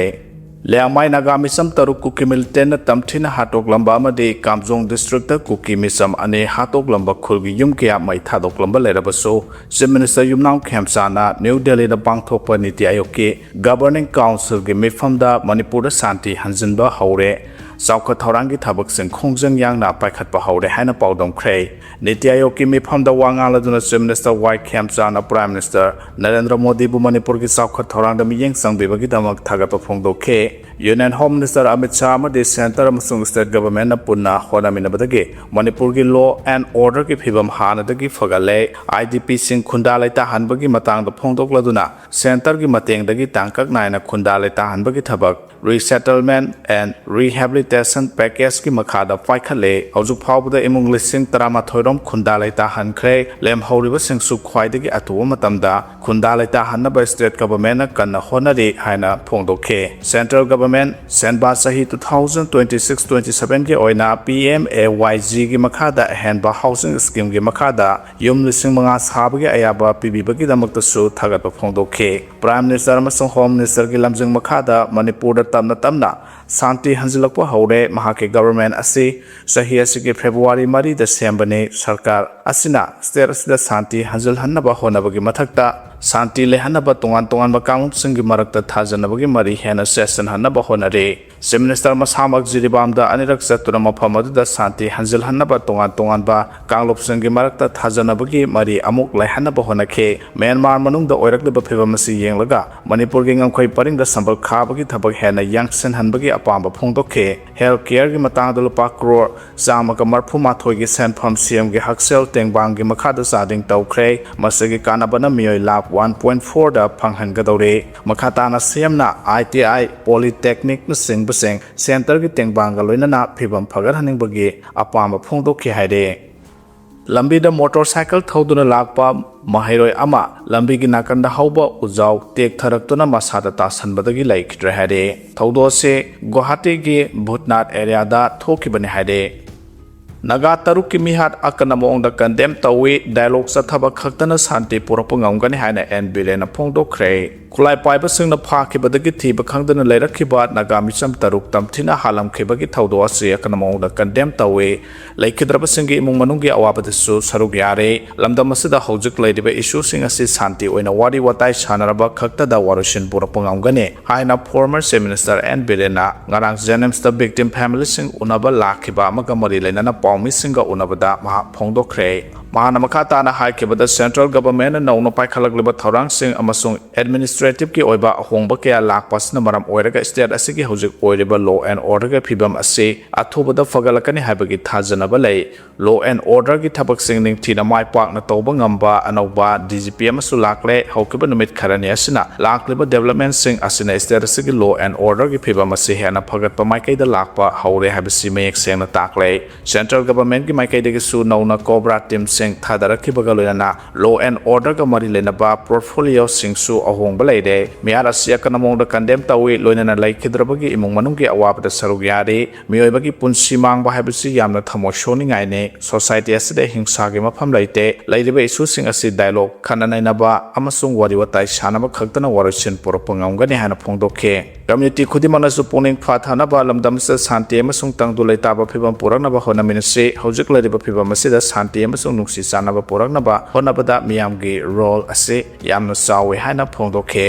ꯂꯤꯌꯥꯡꯃꯥꯏ ꯅꯥꯒꯥ ꯃꯤꯆꯝ ꯇꯔꯨꯛ ꯀꯨꯀꯤ militantꯅ ꯇꯝꯊꯤꯅ ꯍꯥꯠꯇꯣꯛꯂꯝꯕ ꯑꯃꯗꯤ ꯀꯥꯝꯖꯣꯡ districtꯇ ꯀꯨꯀꯤ ꯃꯤꯆꯝ ꯑꯅꯤ ꯍꯥꯠꯇꯣꯛꯂꯝꯕ ꯈꯨꯜꯒꯤ ꯌꯨꯝ ꯀꯌꯥ ꯃꯩ ꯊꯥꯗꯣꯛꯂꯝꯕ ꯂꯩꯔꯕꯁꯨ, Chief Minister ꯌꯨꯝꯅꯥꯝ ꯈꯦꯝꯆꯥꯅ ꯅ꯭ꯌꯨ ꯗꯦꯜꯂꯤꯗ ꯄꯥꯡꯊꯣꯛꯄ ꯅꯤꯇꯤ ꯑꯥꯌꯣꯒꯀꯤ Governing Councilꯒꯤ ꯃꯤꯐꯝꯗ ꯃꯅꯤꯄꯨꯔꯗ ꯁꯥꯟꯇꯤ ꯍꯟꯖꯤꯟꯕ ꯍꯧꯔꯦ, ꯆꯥꯎꯈꯠ ꯊꯧꯔꯥꯡꯒꯤ ꯊꯕꯛꯁꯤꯡ ꯈꯣꯡꯖꯪ ꯌꯥꯡꯅ ꯄꯥꯏꯈꯠꯄ ꯍꯧꯔꯦ ꯍꯥꯏꯅ ꯄꯥꯎꯗꯝꯈ꯭ꯔꯦ꯫ ꯅꯤꯇꯤ ꯑꯥꯌꯣꯒꯀꯤ ꯃꯤꯐꯝꯗ ꯋꯥ ꯉꯥꯡꯂꯗꯨꯅ Chief Minister ꯋꯥꯏ ꯈꯦꯝꯆꯥꯅ Prime Minister ꯅꯔꯦꯟꯗ꯭ꯔ ꯃꯣꯗꯤꯕꯨ ꯃꯅꯤꯄꯨꯔꯒꯤ ꯆꯥꯎꯈꯠ ꯊꯧꯔꯥꯡꯗ ꯃꯤꯠꯌꯦꯡ ꯆꯪꯕꯤꯕꯒꯤꯗꯃꯛ ꯊꯥꯒꯠꯄ ꯐꯣꯡꯗꯣꯛꯈꯤ꯫ Union Home Minister Amit Shah ꯑꯃꯗꯤ Centre ꯑꯃꯁꯨꯡ State Governmentꯅ ꯄꯨꯟꯅ ꯍꯣꯠꯅꯃꯤꯟꯅꯕꯗꯒꯤ ꯃꯅꯤꯄꯨꯔꯒꯤ law and orderꯒꯤ ꯐꯤꯕꯝ ꯍꯥꯟꯅꯗꯒꯤ ꯐꯒꯠꯂꯦ꯫ IDPꯁꯤꯡ ꯈꯨꯟꯗꯥ ꯂꯩꯇꯥꯍꯟꯕꯒꯤ ꯃꯇꯥꯡꯗ ꯐꯣꯡꯗꯣꯛꯂꯗꯨꯅ, Centreꯒꯤ ꯃꯇꯦꯡꯗꯒꯤ ꯇꯥꯡꯀꯛ ꯅꯥꯏꯅ ꯈꯨꯟꯗꯥ ꯂꯩꯇꯥꯍꯟꯕꯒꯤ ꯊꯕꯛ, Resettlement and Rehabilitation Packageꯀꯤ ꯃꯈꯥꯗ ꯄꯥꯏꯈꯠꯂꯦ꯫ ꯍꯧꯖꯤꯛ ꯐꯥꯎꯕꯗ ꯏꯃꯨꯡ ꯂꯤꯁꯤꯡ ꯇꯔꯥꯃꯥꯊꯣꯏ ꯔꯣꯝ ꯈꯨꯟꯗꯥ ꯂꯩꯇꯥꯍꯟꯈ꯭ꯔꯦ꯫ ꯂꯦꯝꯍꯧꯔꯤꯕꯁꯤꯡꯁꯨ ꯈ꯭ꯋꯥꯏꯗꯒꯤ ꯑꯊꯨꯕ ꯃꯇꯝꯗ ꯈꯨꯟꯗꯥ ꯂꯩꯇꯥꯍꯟꯅꯕ State Governmentꯅ ꯀꯟꯅ ꯍꯣꯠꯅꯔꯤ ꯍꯥꯏꯅ ꯐꯣꯡꯗꯣꯛꯈꯤ꯫ Central Government ꯁꯦꯟꯕꯥ ꯆꯍꯤ two thousand twenty six twenty sevenꯒꯤ ꯑꯣꯏꯅ PMAYGꯒꯤ ꯃꯈꯥꯗ ꯑꯍꯦꯟꯕ housing schemeꯒꯤ ꯃꯈꯥꯗ ꯌꯨꯝ ꯂꯤꯁꯤꯡ ꯃꯉꯥ ꯁꯥꯕꯒꯤ ꯑꯌꯥꯕ ꯄꯤꯕꯤꯕꯒꯤꯗꯃꯛꯇꯁꯨ ꯊꯥꯒꯠꯄ ꯐꯣꯡꯗꯣꯛꯈꯤ꯫ Prime Minister ꯑꯃꯁꯨꯡ Home Ministerꯒꯤ ꯂꯝꯖꯤꯡ ꯃꯈꯥꯗ ꯃꯅꯤꯄꯨꯔꯗ ꯇꯞꯅ ꯇꯞꯅ ꯁꯥꯟꯇꯤ ꯍꯟꯖꯤꯜꯂꯛꯄ ꯍꯧꯔꯦ꯫ ꯃꯍꯥꯛꯀꯤ government ꯑꯁꯤ ꯆꯍꯤ ꯑꯁꯤꯒꯤ February ꯃꯔꯤꯗ ꯁꯦꯝꯕꯅꯤ꯫ ꯁꯔꯀꯥꯔ ꯑꯁꯤꯅ state ꯑꯁꯤꯗ ꯁꯥꯟꯇꯤ ꯍꯟꯖꯤꯜꯍꯟꯅꯕ ꯍꯣꯠꯅꯕꯒꯤ ꯃꯊꯛꯇ, ꯁꯥꯟꯇꯤ ꯂꯩꯍꯟꯅꯕ ꯇꯣꯉꯥꯟ ꯇꯣꯉꯥꯟꯕ ꯀꯥꯡꯂꯨꯞꯁꯤꯡꯒꯤ ꯃꯔꯛꯇ ꯊꯥꯖꯅꯕꯒꯤ ꯃꯔꯤ ꯍꯦꯟꯅ ꯆꯦꯠꯁꯤꯟꯍꯟꯅꯕ ꯍꯣꯠꯅꯔꯤ꯫ Chief Minister ꯃꯁꯥꯃꯛ ꯖꯤꯔꯤꯕꯥꯝꯗ ꯑꯅꯤꯔꯛ ꯆꯠꯇꯨꯅ ꯃꯐꯝ ꯑꯗꯨꯗ ꯁꯥꯟꯇꯤ ꯍꯟꯖꯤꯜꯍꯟꯅꯕ ꯇꯣꯉꯥꯟ ꯇꯣꯉꯥꯟꯕ ꯀꯥꯡꯂꯨꯞꯁꯤꯡꯒꯤ ꯃꯔꯛꯇ ꯊꯥꯖꯅꯕꯒꯤ ꯃꯔꯤ ꯑꯃꯨꯛ ꯂꯩꯍꯟꯅꯕ ꯍꯣꯠꯅꯈꯤ꯫ ꯃ꯭ꯌꯥꯟꯃꯥꯔ ꯃꯅꯨꯡꯗ ꯑꯣꯏꯔꯛꯂꯤꯕ ꯐꯤꯕꯝ ꯑꯁꯤ ꯌꯦꯡꯂꯒ ꯃꯅꯤꯄꯨꯔꯒꯤ ꯉꯝꯈꯩ ꯄꯔꯤꯡꯗ ꯁꯝꯕꯜ ꯈꯥꯕꯒꯤ ꯊꯕꯛ ꯍꯦꯟꯅ ꯌꯥꯡꯁꯤꯟꯍꯟꯕꯒꯤ ꯑꯄꯥꯝꯕ ꯐꯣꯡꯗꯣꯛꯈꯤ꯫ Health careꯒꯤ ꯃꯇꯥꯡꯗ ꯂꯨꯄꯥ ꯀ꯭ꯔꯣꯔ ꯆꯥꯝꯃꯒ ꯃꯔꯤꯐꯨ ꯃꯥꯊꯣꯏꯒꯤ ꯁꯦꯟꯐꯝ CMꯒꯤ ꯍꯛꯁꯦꯜ ꯇꯦꯡꯕꯥꯡꯒꯤ ꯃꯈꯥꯗ ꯆꯥꯗꯤꯡ ꯇꯧꯈ꯭ꯔꯦ꯫ ꯃꯁꯤꯒꯤ ꯀꯥꯟꯅꯕꯅ ꯃꯤꯑꯣꯏ ꯂꯥꯈ one point fourꯗ ꯐꯪꯍꯟꯒꯗꯧꯔꯤ꯫ ꯃꯈꯥ ꯇꯥꯅ CMꯅ ITI, Polytechnicꯅꯆꯤꯡꯕꯁꯤꯡ Centreꯒꯤ ꯇꯦꯡꯕꯥꯡꯒ ꯂꯣꯏꯅꯅ ꯐꯤꯕꯝ ꯐꯒꯠꯍꯟꯅꯤꯡꯕꯒꯤ ꯑꯄꯥꯝꯕ ꯐꯣꯡꯗꯣꯛꯈꯤ ꯍꯥꯏꯔꯤ꯫ ꯂꯝꯕꯤꯗ ꯃꯣꯇꯣꯔ ꯁꯥꯏꯀꯜ ꯊꯧꯗꯨꯅ ꯂꯥꯛꯄ ꯃꯍꯩꯔꯣꯏ ꯑꯃ ꯂꯝꯕꯤꯒꯤ ꯅꯥꯀꯟꯗ ꯍꯧꯕ ꯎꯖꯥꯎ ꯇꯦꯛꯊꯔꯛꯇꯨꯅ ꯃꯁꯥꯗ ꯇꯥꯁꯟꯕꯗꯒꯤ ꯂꯩꯈꯤꯗ꯭ꯔꯦ ꯍꯥꯏꯔꯦ꯫ ꯊꯧꯗꯣꯛ ꯑꯁꯤ ꯒꯨꯋꯥꯍꯥꯇꯤꯒꯤ ꯚꯨꯠꯅꯥꯊ ꯑꯦꯔꯤꯌꯥꯗ ꯊꯣꯛꯈꯤꯕꯅꯤ ꯍꯥꯏꯔꯦ꯫ ꯅꯥꯒꯥ ꯇꯔꯨꯛꯀꯤ ꯃꯤꯍꯥꯠ ꯑꯀꯟꯕ ꯃꯑꯣꯡꯗ ꯀꯟꯗꯦꯝ ꯇꯧꯏ, ꯗꯥꯏꯂꯣꯒ ꯆꯠꯊꯕ ꯈꯛꯇꯅ ꯁꯥꯟꯇꯤ ꯄꯨꯔꯛꯄ ꯉꯝꯒꯅꯤ ꯍꯥꯏꯅ ꯑꯦꯟ ꯕꯤꯔꯦꯟꯅ ꯐꯣꯡꯗꯣꯛꯈ꯭ꯔꯦ꯫ ꯈꯨꯠꯂꯥꯏ ꯄꯥꯏꯕꯁꯤꯡꯅ ꯐꯥꯈꯤꯕꯗꯒꯤ ꯊꯤꯕ ꯈꯪꯗꯅ ꯂꯩꯔꯛꯈꯤꯕ ꯅꯥꯒꯥ ꯃꯤꯆꯝ ꯇꯔꯨꯛ ꯇꯝꯊꯤꯅ ꯍꯥꯠꯂꯝꯈꯤꯕꯒꯤ ꯊꯧꯗꯣꯛ ꯑꯁꯤ ꯑꯀꯟꯕ ꯃꯑꯣꯡꯗ ꯀꯟꯗꯦꯝ ꯇꯧꯏ꯫ ꯂꯩꯈꯤꯗ꯭ꯔꯕꯁꯤꯡꯒꯤ ꯏꯃꯨꯡ ꯃꯅꯨꯡꯒꯤ ꯑꯋꯥꯕꯗꯁꯨ ꯁꯔꯨꯛ ꯌꯥꯔꯦ꯫ ꯂꯝꯗꯝ ꯑꯁꯤꯗ ꯍꯧꯖꯤꯛ ꯂꯩꯔꯤꯕ ꯏꯁꯨꯁꯤꯡ ꯑꯁꯤ ꯁꯥꯟꯇꯤ ꯑꯣꯏꯅ ꯋꯥꯔꯤ ꯋꯥꯇꯥꯏ ꯁꯥꯟꯅꯔꯕ ꯈꯛꯇꯗ ꯋꯥꯔꯣꯏꯁꯤꯟ ꯄꯨꯔꯛꯄ ꯉꯝꯒꯅꯤ ꯍꯥꯏꯅ ꯐꯣꯔꯃꯔ ꯆꯤꯐ ꯃꯤꯅꯤꯁꯇꯔ ꯑꯦꯟ ꯕꯤꯔꯦꯟꯅ ꯉꯔꯥꯡ ꯖꯦꯅꯤꯝꯁꯇ ꯚꯤꯛꯇꯤꯝ ꯐꯦꯃꯤꯂꯤꯁꯤꯡ ꯎꯅꯕ ꯂꯥꯛꯈꯤꯕ ꯑꯃꯒ ꯃꯔꯤ ꯂꯩꯅꯅ ꯄꯥꯎꯃꯤꯁꯤꯡꯒ ꯎꯅꯕꯗ ꯃꯍꯥꯛ ꯐꯣꯡꯗꯣꯛꯈ꯭ꯔꯦ꯫ ꯃꯍꯥꯛꯅ ꯃꯈꯥ ꯇꯥꯅ ꯍꯥꯏꯈꯤꯕꯗ, ꯁꯦꯟꯇ꯭ꯔꯦꯜ ꯒꯚꯔꯟꯃꯦꯟꯠꯅ ꯅꯧꯅ ꯄꯥꯏꯈꯠꯂꯛꯂꯤꯕ ꯊꯧꯔꯥꯡꯁꯤꯡ ꯑꯃꯁꯨꯡ ꯑꯦꯗꯃꯤꯅꯤꯁꯇ꯭ꯔꯦꯇꯤꯚꯀꯤ ꯑꯣꯏꯕ ꯑꯍꯣꯡꯕ ꯀꯌꯥ ꯂꯥꯛꯄ ꯑꯁꯤꯅ ꯃꯔꯝ ꯑꯣꯏꯔꯒ ꯁ꯭ꯇꯦꯠ ꯑꯁꯤꯒꯤ ꯍꯧꯖꯤꯛ ꯑꯣꯏꯔꯤꯕ ꯂꯣ ꯑꯦꯟ ꯑꯣꯔꯗꯔꯒꯤ ꯐꯤꯕꯝ ꯑꯁꯤ ꯑꯊꯨꯕꯗ ꯐꯒꯠꯂꯛꯀꯅꯤ ꯍꯥꯏꯕꯒꯤ ꯊꯥꯖꯅꯕ ꯂꯩ꯫ ꯂꯣ ꯑꯦꯟ ꯑꯣꯔꯗꯔꯒꯤ ꯊꯕꯛꯁꯤꯡ ꯅꯤꯡꯊꯤꯅ ꯃꯥꯏ ꯄꯥꯛꯅ ꯇꯧꯕ ꯉꯝꯕ ꯑꯅꯧꯕ ꯗꯤ ꯖꯤ ꯄꯤ ꯑꯃꯁꯨ ꯂꯥꯛꯂꯦ꯫ ꯍꯧꯈꯤꯕ ꯅꯨꯃꯤꯠ ꯈꯔꯅꯤ ꯑꯁꯤꯅ ꯂꯥꯛꯂꯤꯕ ꯗꯤꯕꯦꯂꯞꯃꯦꯟꯠꯁꯤꯡ ꯑꯁꯤꯅ ꯁ꯭ꯇꯦꯠ ꯑꯁꯤꯒꯤ ꯂꯣ ꯑꯦꯟ ꯑꯣꯔꯗꯔꯒꯤ ꯐꯤꯕꯝ ꯑꯁꯤ ꯍꯦꯟꯅ ꯐꯒꯠꯄ ꯃꯥꯏꯀꯩꯗ ꯂꯥꯛꯄ ꯍꯧꯔꯦ ꯍꯥꯏꯕꯁꯤ ꯃꯌꯦꯛ ꯁꯦꯡꯅ ꯇꯥꯛꯂꯦ꯫ ꯁꯦꯟꯇ꯭ꯔꯦꯜ ꯒꯚꯔꯟꯃꯦꯟꯠꯀꯤ ꯃꯥꯏꯀꯩꯗꯒꯤꯁꯨ ꯅꯧꯅ ꯀꯣꯕ꯭ꯔꯥ ꯇꯤꯝꯁꯤꯡ ꯊꯥꯗꯔꯛꯈꯤꯕꯒ ꯂꯣꯏꯅꯅ ꯂꯣ ꯑꯦꯟ ꯑꯣꯔꯗꯔꯒ ꯃꯔꯤ ꯂꯩꯅꯕ ꯄꯣꯔꯠꯐꯣꯂꯤꯑꯣꯁꯤꯡꯁꯨ ꯑꯍꯣꯡꯕ ꯂꯩꯔꯦ꯫ ꯃꯤꯍꯥꯠ ꯑꯁꯤ ꯑꯀꯟꯕ ꯃꯑꯣꯡꯗ ꯀꯟꯗꯦꯝ ꯇꯧꯏ, ꯂꯣꯏꯅꯅ ꯂꯩꯈꯤꯗ꯭ꯔꯕꯒꯤ ꯏꯃꯨꯡ ꯃꯅꯨꯡꯒꯤ ꯑꯋꯥꯕꯗ ꯁꯔꯨꯛ ꯌꯥꯔꯤ꯫ ꯃꯤꯑꯣꯏꯕꯒꯤ ꯄꯨꯟꯁꯤ ꯃꯥꯡꯕ ꯍꯥꯏꯕꯁꯤ ꯌꯥꯝꯅ ꯊꯃꯣꯏ ꯁꯣꯛꯅꯤꯡꯉꯥꯏꯅꯤ꯫ ꯁꯣꯁꯥꯏꯇꯤ ꯑꯁꯤꯗ ꯍꯤꯡꯁꯥꯒꯤ ꯃꯐꯝ ꯂꯩꯇꯦ꯫ ꯂꯩꯔꯤꯕ ꯏꯁꯨꯁꯤꯡ ꯑꯁꯤ ꯗꯥꯏꯂꯣꯒ, ꯈꯟꯅ ꯅꯩꯅꯕ ꯑꯃꯁꯨꯡ ꯋꯥꯔꯤ ꯋꯥꯇꯥꯏ ꯁꯥꯟꯅꯕ ꯈꯛꯇꯅ ꯋꯥꯔꯣꯏꯁꯤꯟ ꯄꯨꯔꯛꯄ ꯉꯝꯒꯅꯤ ꯍꯥꯏꯅ ꯐꯣꯡꯗꯣꯛꯈꯤ꯫ ꯀꯝꯃ꯭ꯌꯨꯅꯤꯇꯤ ꯈꯨꯗꯤꯡꯃꯛꯅꯁꯨ ꯄꯨꯛꯅꯤꯡ ꯐꯥꯊꯅꯕ, ꯂꯝꯗꯝ ꯑꯁꯤꯗ ꯁꯥꯟꯇꯤ ꯑꯃꯁꯨꯡ ꯇꯪꯗꯨ ꯂꯩꯇꯥꯕ ꯐꯤꯕꯝ ꯄꯨꯔꯛꯅꯕ ꯍꯣꯠꯅꯃꯤꯟꯅꯁꯤ꯫ ꯍꯧꯖꯤꯛ ꯂꯩꯔꯤꯕ ꯐꯤꯕꯝ ꯑꯁꯤꯗ ꯁꯥꯟꯇꯤ ꯑꯃꯁꯨꯡ ꯅꯨꯡꯁꯤ ꯆꯥꯟꯅꯕ ꯄꯨꯔꯛꯅꯕ ꯍꯣꯠꯅꯕꯗ ꯃꯤꯌꯥꯝꯒꯤ ꯔꯣꯜ ꯑꯁꯤ ꯌꯥꯝꯅ ꯆꯥꯎꯏ ꯍꯥꯏꯅ ꯐꯣꯡꯗꯣꯛꯈꯤ꯫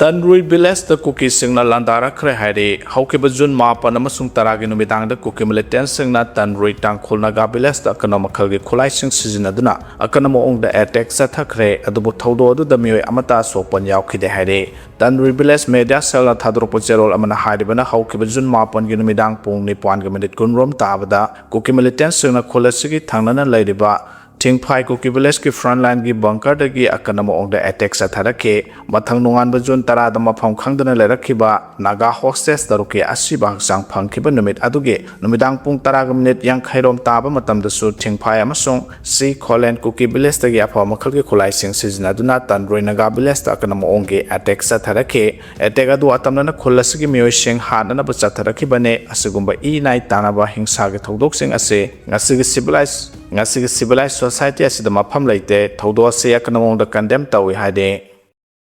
ꯇꯟꯔꯨꯏ ꯚꯤꯂꯦꯖꯇ ꯀꯨꯀꯤꯁꯤꯡꯅ ꯂꯥꯟꯗꯥꯔꯛꯈ꯭ꯔꯦ ꯍꯥꯏꯔꯤ꯫ ꯍꯧꯈꯤꯕ ꯖꯨꯟ ꯃꯥꯄꯟ ꯑꯃꯁꯨꯡ ꯇꯔꯥꯒꯤ ꯅꯨꯃꯤꯗꯥꯡꯗ ꯀꯨꯀꯤ ꯃꯤꯂꯤꯇꯦꯟꯠꯁꯤꯡꯅ ꯇꯟꯔꯨꯏ ꯇꯥꯡꯈꯨꯜ ꯅꯥꯒꯥ ꯚꯤꯂꯦꯖꯇ ꯑꯀꯟꯕ ꯃꯈꯜꯒꯤ ꯈꯨꯠꯂꯥꯏꯁꯤꯡ ꯁꯤꯖꯤꯟꯅꯗꯨꯅ ꯑꯀꯟꯕ ꯃꯑꯣꯡꯗ ꯑꯦꯇꯦꯛ ꯆꯠꯊꯈ꯭ꯔꯦ꯫ ꯑꯗꯨꯕꯨ ꯊꯧꯗꯣꯛ ꯑꯗꯨꯗ ꯃꯤꯑꯣꯏ ꯑꯃꯠꯇ ꯑꯁꯣꯛꯄꯟ ꯌꯥꯎꯈꯤꯗꯦ ꯍꯥꯏꯔꯤ꯫ ꯇꯟꯔꯨꯏ ꯚꯤꯂꯦꯖ ꯃꯦꯗꯤꯌꯥ ꯁꯦꯜꯅ ꯊꯥꯗꯣꯔꯛꯄ ꯆꯦꯔꯣꯜ ꯑꯃꯅ ꯍꯥꯏꯔꯤꯕꯅ, ꯍꯧꯈꯤꯕ ꯖꯨꯟ ꯃꯥꯄꯟꯒꯤ ꯅꯨꯃꯤꯗꯥꯡ ꯄꯨꯡ ꯅꯤꯄꯥꯟꯒ ꯃꯤꯅꯤꯠ ꯀꯨꯟꯔꯣꯝ ꯇꯥꯕꯗ ꯀꯨꯀꯤ ꯃꯤꯂꯤꯇꯦꯟꯠꯁꯤꯡꯅ ꯈꯨꯜ ꯑꯁꯤꯒꯤ ꯊꯪꯅꯅ ꯂꯩꯔꯤꯕ ꯊꯤꯡꯐꯥꯏ ꯀꯨꯀꯤ ꯚꯤꯂꯦꯖꯀꯤ ꯐ꯭ꯔꯟꯠ ꯂꯥꯏꯟꯒꯤ ꯕꯪꯀꯔꯗꯒꯤ ꯑꯀꯟꯕ ꯃꯑꯣꯡꯗ ꯑꯦꯇꯦꯛ ꯆꯠꯊꯔꯛꯈꯤ꯫ ꯃꯊꯪ ꯅꯣꯡꯉꯥꯟꯕ ꯖꯨꯟ ꯇꯔꯥꯗ ꯃꯐꯝ ꯈꯪꯗꯅ ꯂꯩꯔꯛꯈꯤꯕ ꯅꯥꯒꯥ ꯍꯣꯁꯇꯦꯖ ꯇꯔꯨꯛꯀꯤ ꯑꯁꯤꯕ ꯍꯛꯆꯥꯡ ꯐꯪꯈꯤꯕ ꯅꯨꯃꯤꯠ ꯑꯗꯨꯒꯤ ꯅꯨꯃꯤꯗꯥꯡ ꯄꯨꯡ ꯇꯔꯥꯒ ꯃꯤꯅꯤꯠ ꯌꯥꯡꯈꯩ ꯔꯣꯝ ꯇꯥꯕ ꯃꯇꯝꯗꯁꯨ ꯊꯤꯡꯐꯥꯏ ꯑꯃꯁꯨꯡ ꯁꯤ ꯈꯣꯂꯦꯟ ꯀꯨꯀꯤ ꯚꯤꯂꯦꯖꯇꯒꯤ ꯑꯐꯕ ꯃꯈꯜꯒꯤ ꯈꯨꯠꯂꯥꯏꯁꯤꯡ ꯁꯤꯖꯤꯟꯅꯗꯨꯅ ꯇꯟꯗ꯭ꯔꯣꯏ ꯅꯥꯒꯥ ꯚꯤꯂꯦꯖꯇ ꯑꯀꯟꯕ ꯃꯑꯣꯡꯒꯤ ꯑꯦꯇꯦꯛ ꯆꯠꯊꯔꯛꯈꯤ꯫ ꯑꯦꯇꯦꯛ ꯑꯗꯨ ꯑꯇꯝꯅꯅ ꯈꯨꯜ ꯑꯁꯤꯒꯤ ꯃꯤꯑꯣꯏꯁꯤꯡ ꯍꯥꯠꯅꯅꯕ ꯆꯠꯊꯔꯛꯈꯤꯕꯅꯤ꯫ ꯑꯁꯤꯒꯨꯝꯕ ꯏ ꯅꯥꯏ ꯇꯥꯅꯕ ꯍꯤꯡꯁꯥꯒꯤ ꯊꯧꯗꯣꯛꯁꯤꯡ ꯑꯁꯤ ꯉꯁꯤꯒꯤ ꯁꯤꯚꯤꯂꯥꯏꯁ ꯉꯁꯤꯒꯤ ꯁꯤꯚꯤꯂꯥꯏꯁ ꯁꯣꯁꯥꯏꯇꯤ ꯑꯁꯤꯗ ꯃꯐꯝ ꯂꯩꯇꯦ꯫ ꯊꯧꯗꯣꯛ ꯑꯁꯤ ꯑꯀꯟꯕ ꯃꯑꯣꯡꯗ ꯀꯟꯗꯦꯝ ꯇꯧꯏ ꯍꯥꯏꯔꯤ꯫